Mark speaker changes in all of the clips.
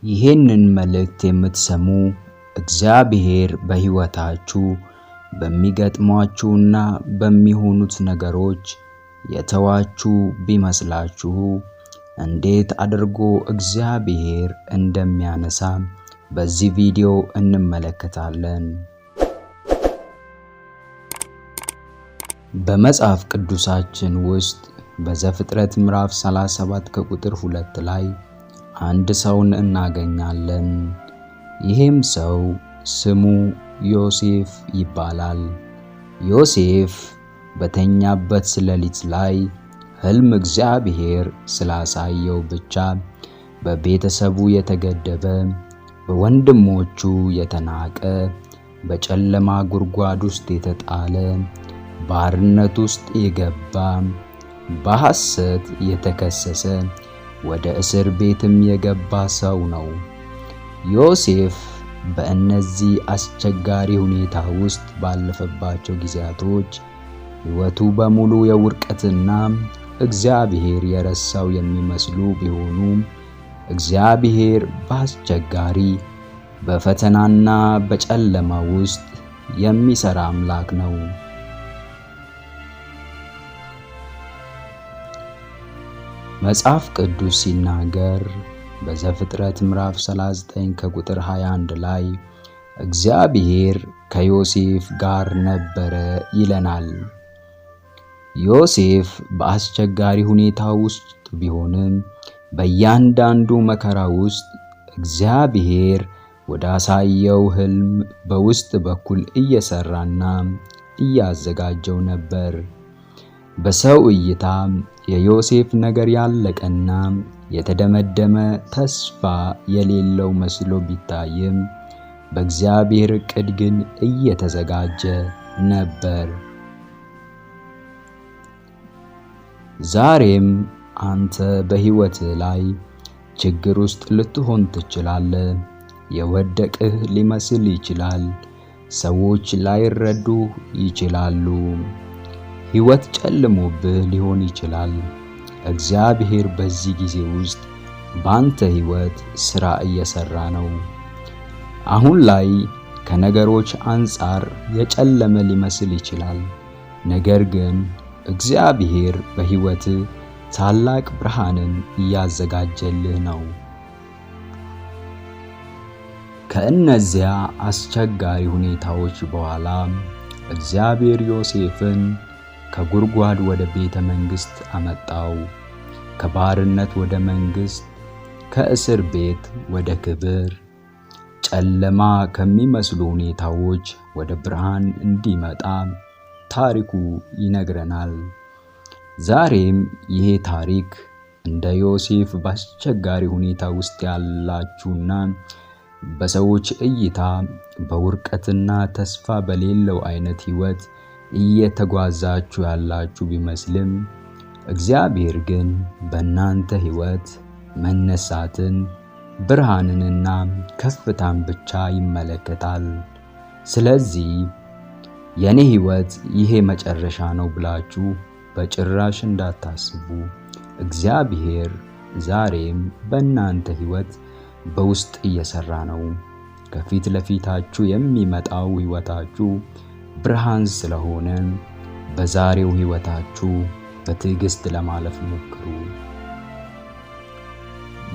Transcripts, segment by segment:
Speaker 1: ይህንን መልእክት የምትሰሙ እግዚአብሔር በሕይወታችሁ በሚገጥሟችሁና በሚሆኑት ነገሮች የተዋችሁ ቢመስላችሁ እንዴት አድርጎ እግዚአብሔር እንደሚያነሳ በዚህ ቪዲዮ እንመለከታለን። በመጽሐፍ ቅዱሳችን ውስጥ በዘፍጥረት ምዕራፍ 37 ከቁጥር 2 ላይ አንድ ሰውን እናገኛለን። ይህም ሰው ስሙ ዮሴፍ ይባላል። ዮሴፍ በተኛበት ሌሊት ላይ ሕልም እግዚአብሔር ስላሳየው ብቻ በቤተሰቡ የተገደበ፣ በወንድሞቹ የተናቀ፣ በጨለማ ጉድጓድ ውስጥ የተጣለ፣ ባርነት ውስጥ የገባ፣ በሐሰት የተከሰሰ፣ ወደ እስር ቤትም የገባ ሰው ነው። ዮሴፍ በእነዚህ አስቸጋሪ ሁኔታ ውስጥ ባለፈባቸው ጊዜያቶች ሕይወቱ በሙሉ የውድቀትና እግዚአብሔር የረሳው የሚመስሉ ቢሆኑም እግዚአብሔር በአስቸጋሪ፣ በፈተናና በጨለማ ውስጥ የሚሰራ አምላክ ነው። መጽሐፍ ቅዱስ ሲናገር በዘፍጥረት ምዕራፍ 39 ከቁጥር 21 ላይ እግዚአብሔር ከዮሴፍ ጋር ነበረ ይለናል። ዮሴፍ በአስቸጋሪ ሁኔታ ውስጥ ቢሆንም በእያንዳንዱ መከራ ውስጥ እግዚአብሔር ወዳሳየው ሕልም በውስጥ በኩል እየሰራና እያዘጋጀው ነበር። በሰው እይታ የዮሴፍ ነገር ያለቀና የተደመደመ ተስፋ የሌለው መስሎ ቢታይም በእግዚአብሔር ዕቅድ ግን እየተዘጋጀ ነበር። ዛሬም አንተ በሕይወትህ ላይ ችግር ውስጥ ልትሆን ትችላለህ። የወደቅህ ሊመስል ይችላል። ሰዎች ላይረዱ ይችላሉ። ሕይወት ጨልሞብህ ሊሆን ይችላል። እግዚአብሔር በዚህ ጊዜ ውስጥ ባንተ ሕይወት ሥራ እየሰራ ነው። አሁን ላይ ከነገሮች አንጻር የጨለመ ሊመስል ይችላል። ነገር ግን እግዚአብሔር በሕይወትህ ታላቅ ብርሃንን እያዘጋጀልህ ነው። ከእነዚያ አስቸጋሪ ሁኔታዎች በኋላ እግዚአብሔር ዮሴፍን ከጉድጓድ ወደ ቤተ መንግሥት አመጣው። ከባርነት ወደ መንግሥት፣ ከእስር ቤት ወደ ክብር፣ ጨለማ ከሚመስሉ ሁኔታዎች ወደ ብርሃን እንዲመጣ ታሪኩ ይነግረናል። ዛሬም ይሄ ታሪክ እንደ ዮሴፍ በአስቸጋሪ ሁኔታ ውስጥ ያላችሁና በሰዎች እይታ በውድቀትና ተስፋ በሌለው አይነት ሕይወት እየተጓዛችሁ ያላችሁ ቢመስልም እግዚአብሔር ግን በእናንተ ሕይወት መነሳትን፣ ብርሃንንና ከፍታን ብቻ ይመለከታል። ስለዚህ የኔ ሕይወት ይሄ መጨረሻ ነው ብላችሁ በጭራሽ እንዳታስቡ። እግዚአብሔር ዛሬም በእናንተ ሕይወት በውስጥ እየሰራ ነው። ከፊት ለፊታችሁ የሚመጣው ሕይወታችሁ ብርሃን ስለሆነ በዛሬው ሕይወታችሁ በትዕግስት ለማለፍ ሞክሩ።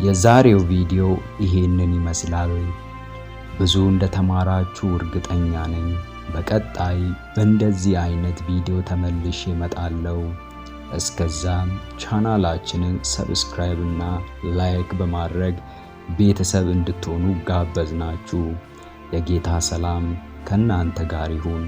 Speaker 1: የዛሬው ቪዲዮ ይሄንን ይመስላል። ብዙ እንደተማራችሁ እርግጠኛ ነኝ። በቀጣይ በእንደዚህ አይነት ቪዲዮ ተመልሼ እመጣለሁ። እስከዛም ቻናላችንን subscribe እና like በማድረግ ቤተሰብ እንድትሆኑ ጋበዝናችሁ። የጌታ ሰላም ከእናንተ ጋር ይሁን።